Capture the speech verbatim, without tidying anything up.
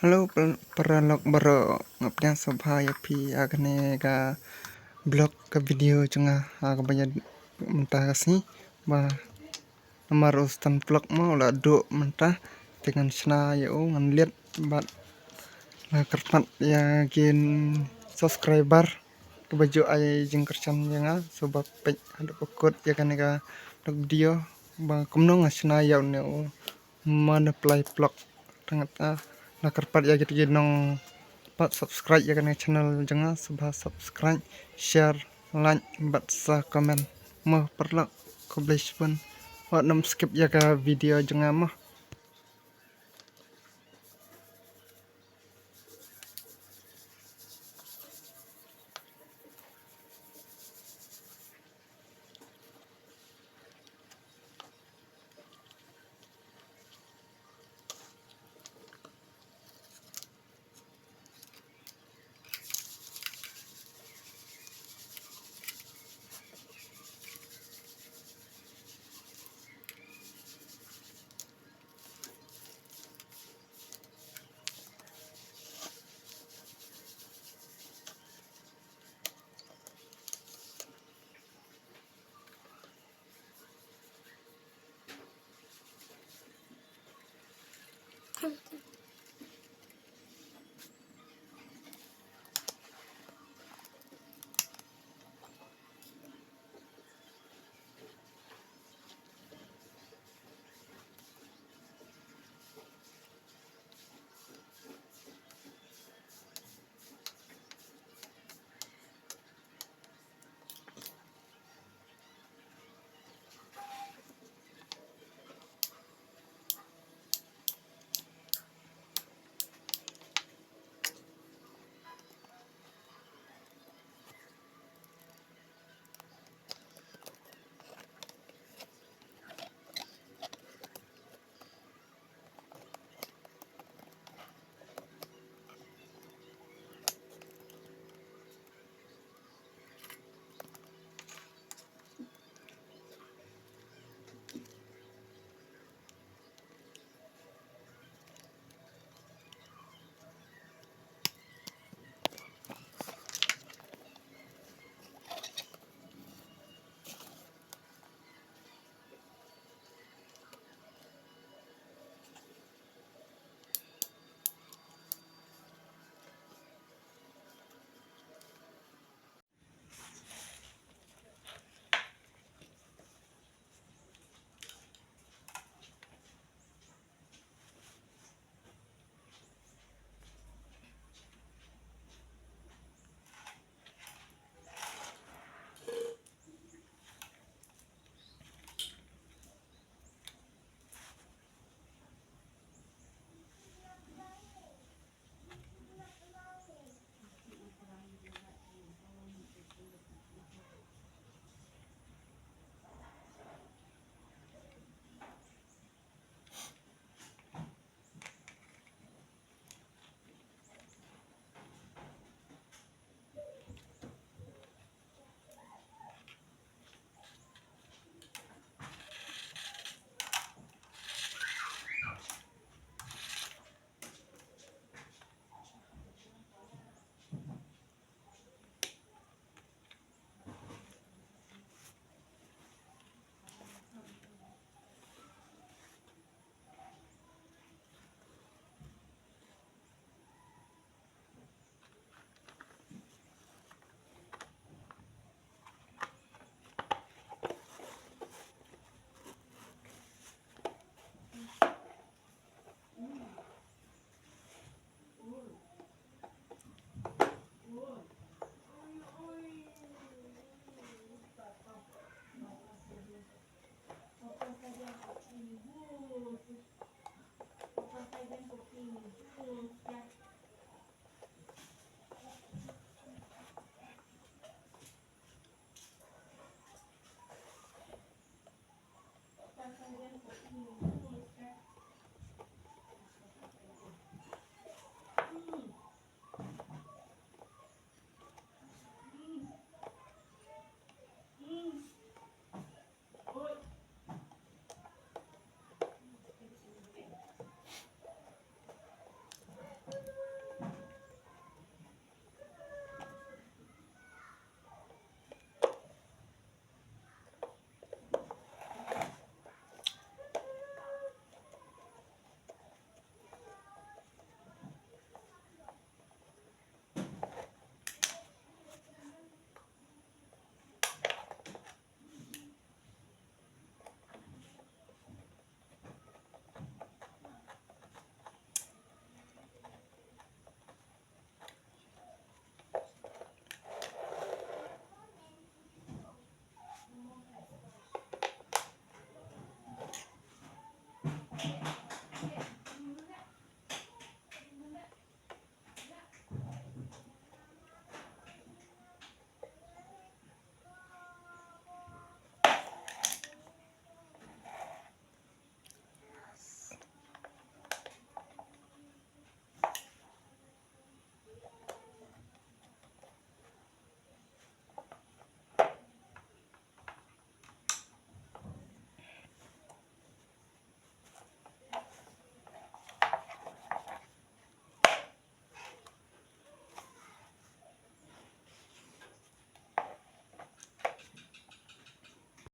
Hello, par-, paralok baroh, nga pdiang sngewbha ïa phi ha kane ka vlog, ka video jong nga, ha kaba ïa mynta ka sngi ba namar u Stan Vlog mo u la duh mynta, te ngan shna ïa u, ngan leit bad nga kyrpad ïa ki subscriber kiba ju ai jingkyrshan ïa nga, so ba peit haduh ba kut ïa kane ka vlog video ba kumno nga shna ïa une u Manipulai Vlog. Tang kata, nga kyrpad ïa kita ki nongpeit subscribe ïa kane channel jong nga, sngewbha subscribe, share, like bad sa comment. Mo paralok, khublei shibun. Wat nym skip ïa ka video jong nga mo.